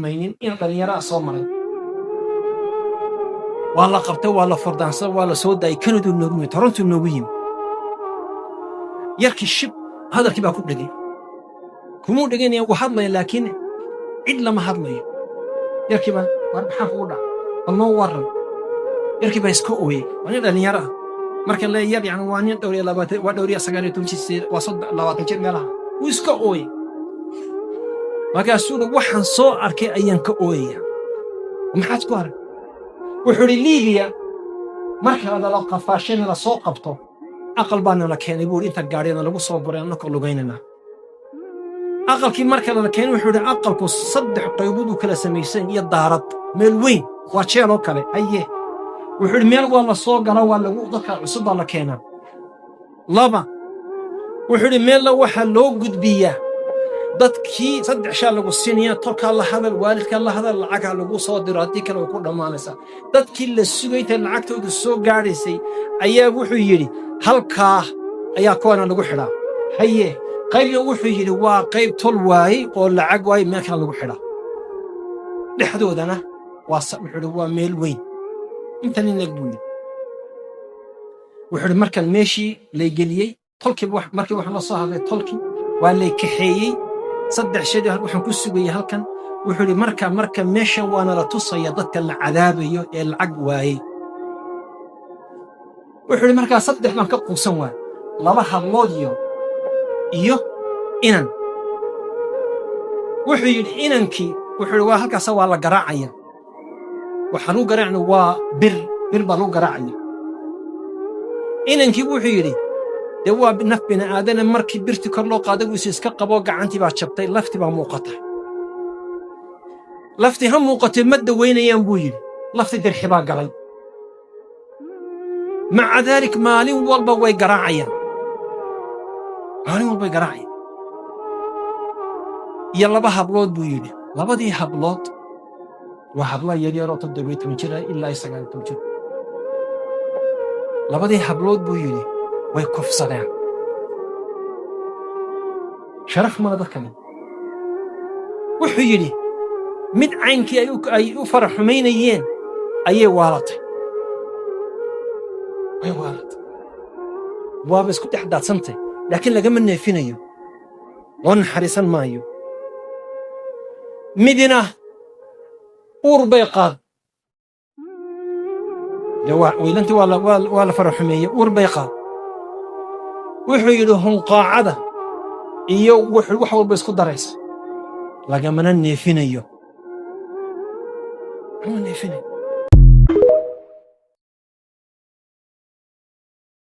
Maynin in dhallinyaraa soo maray. Waa la qabtay, waa la furdaansaday, waa la soo daayay. Kanaduu noogu yimi, Torontuu noogu yimi. Yarkii shib, hadalkii baa ku dhegay. Kumuu dheganaya, wuu hadlaya, laakiin cid lama hadlayo. Yarkii baa, "War, maxaa kugu dhaca? Bal noo warran." Yarkii baa iska ooyey. Waa nin dhallinyaro ah. Marka le yar, yani waa nin dhowr iyo labaatan, waa 19 jir, waa 30, 20 jir meelaha. Wuu iska ooyey. Markaasuu uhi, "Waxaan soo arkay ayaan ka ooyaya." "Maxaad ku arag?" Wuxuu idhi, "Liibiya marka nala qafaashayna, la soo qabto, aqal baa nala keenay," buu inta gaadhiyana lagu soo guray, annakoo lugaynana aqalkii marka nala keenay. Wuxuu idhi, "Aqalku saddex qaybood uu kala samaysan iyo daarad, meel weyn, waa jeeloo kale." "Haye." Wuxuu idhi, "Meel waa la soo gala, waa lagu dadka cusub baa la keenaa. Laba," wuxuu idhi, "meelna waxaa loo gudbiyaa dadkii. Saddex shaa lagu siinaya: tolkaa la hadal, waalidkaa la hadal, lacagha lagu soo diro, haddii kale way ku dhammaanaysaa." Dadkii la sugay intay lacagtoodu soo gaadhaysay ayaa, wuxuu yidhi, halkaa ayaa kuwana lagu xidhaa. "Haye." Qaybna, wuxuu yidhi, waa qayb tol waayey oo lacag waayey, meel kale lagu xidhaa. Dhexdoodana waa, wuxuu yidhi, waa meel weyn inta nin leg, buu yidhi. Wuxuu yidhi, markan meeshii lay geliyey, tolkiiba markii waxaan la soo hadlay tolkii, waa lay kaxeeyey. Saddex shay waxaan ku sugayay halkan. Wuxuu yidhi, marka meeshan waana la tusaya dadka la cadaabayo ee lacag waayey. Wuxuu yidhi, markaa saddex baan ka quusan waay, laba hablood iyo inan. Wuxuu yidhi, inankii, wuxuu yidhi, waa halkaasa waa la garaacaya. Waxaa lagu garaacna waa bir, bir baa lagu garaacaya. Inankii, wuxuu yidhi, dee waa naf bini aadana, markii birtii kor loo qaaday wiisi iska qabo, gacantii baa jabtay, laftii baa muuqata. Laftii ha muuqatay, ma dawaynayaan, buu yidhi. Laftii dirxi baa galay. Maca daalik, maalin walba way garaacayaan, maalin walbay garaacayaan. Iyo laba hablood, buu yidhi. Labadii hablood waa habla yaryaroo 17 jira ilaa 19 jir. Labadii hablood, buu yidhi, way kufsadeen. Sharaf mala dadkani. Wuxuu yidhi, mid caynkii ay u fara xumaynayeen ayay waalatay, way waalatay, waaba isku dhex daadsantay, laakiin lagama neefinayo, loo naxariisan maayo. Midina uur bay qaad. Dee waa weylantii, waa la fara xumeeyey, uur bay qaad. Wuxuu yidhi, hunqaacada iyo wuxuu wax walba isku daraysa, lagamana neefinayo, lagama neefinayo.